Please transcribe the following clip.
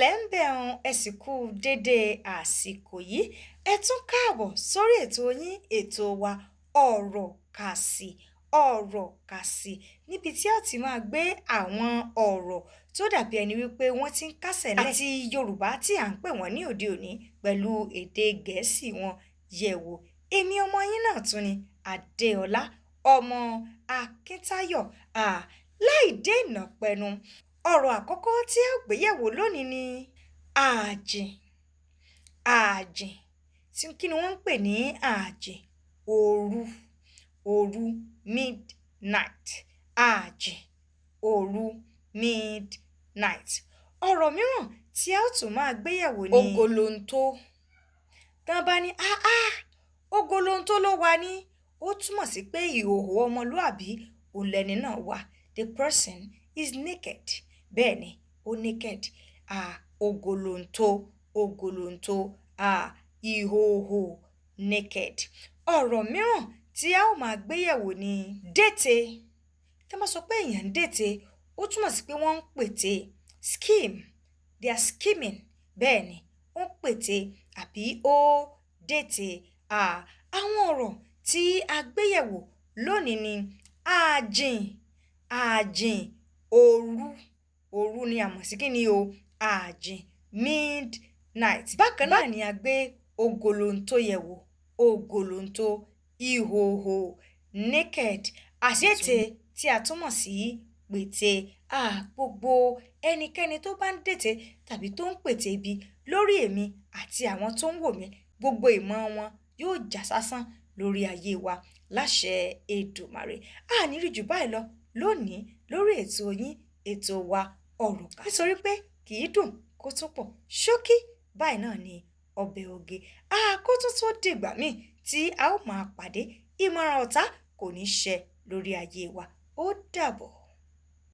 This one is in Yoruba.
Ǹlẹ́ ń bẹ̀ ọ́n, ẹ sì kú déédéé àsìkò yìí. Ẹ tún káàbọ̀ sórí ètò yín, ètò wa, Ọ̀rọ̀ Kàsì. Ọ̀rọ̀ Kàsì níbi tí a ti máa gbé àwọn ọ̀rọ̀ tó dàbí ẹni wípé wọ́n ti ń kásẹ̀ ńlẹ̀ àti Yorùbá tí à ń pè wọ́n ní òde òní pẹ̀lú èdè Gẹ̀ẹ́sì wọn yẹ̀wò. Èmi ọmọ yín náà tún ni, Adéọlá ọmọ Akíntayọ̀. Láì dènà pẹnu, ọ̀rọ̀ àkọ́kọ́ tí a ó gbé yẹ̀wò lónìí ni ààjìn. Ààjìn tí kí ni wọ́n ń pè ní ààjìn? Òru, òru, midnight. Ààjìn, òru, midnight. Ọ̀rọ̀ mìíràn tí a ó tún máa gbé yẹ̀wò ni ogolonto. Tán bá ní áá, ogolonto ló wà ní, ó túmọ̀ sí pé ìhòòhò ọmọlúàbí òun lẹni náà wà. The person is naked. Bẹ́ẹ̀ ni, ó naked. Ogolonto, ogolonto, ìhòòhò, naked. Ọ̀rọ̀ mìíràn tí a ó máa gbé yẹ̀wò ni dètè. Tí wọ́n bá sọ pé èèyàn ń dètè, ó túmọ̀ sí pé wọ́n ń pète, scheme, they are scheming. Bẹ́ẹ̀ ni, ó ń pète àbí ó dètè. Àwọn ọ̀rọ̀ tí a gbé yẹ̀wò lónìí ni ààjìn, ààjìn, òru, òru ni a mọ̀ sí kí ni o, ààjìn, midnight. Bákan náà ni a gbé ogolonto yẹ̀wò, ogolonto, ìhòòhò, naked, àdètè tí a tún mọ̀ sí pète. Gbogbo ẹnikẹ́ni tó bá ń dètè tàbí tó ń pète ibi lórí èmi àti àwọn tó ń wò mí, gbogbo ìmọ̀ wọn yóò já sásán lórí ayé wa láṣẹ Èdùmàrè. A ní rí jù báyìí lọ lónìí lórí ètò yín, ètò wa, Ọ̀rọ̀ Kàsì. Nítorí pé kì í dùn kó tún pọ̀, ṣókí báyìí náà ni ọbẹ̀ oge. Kó tún tó dìgbà míì tí a ó máa pàdé, ìmọ̀ràn ọ̀tá kò ní ṣẹ lórí ayé wa. Ó dàbọ̀.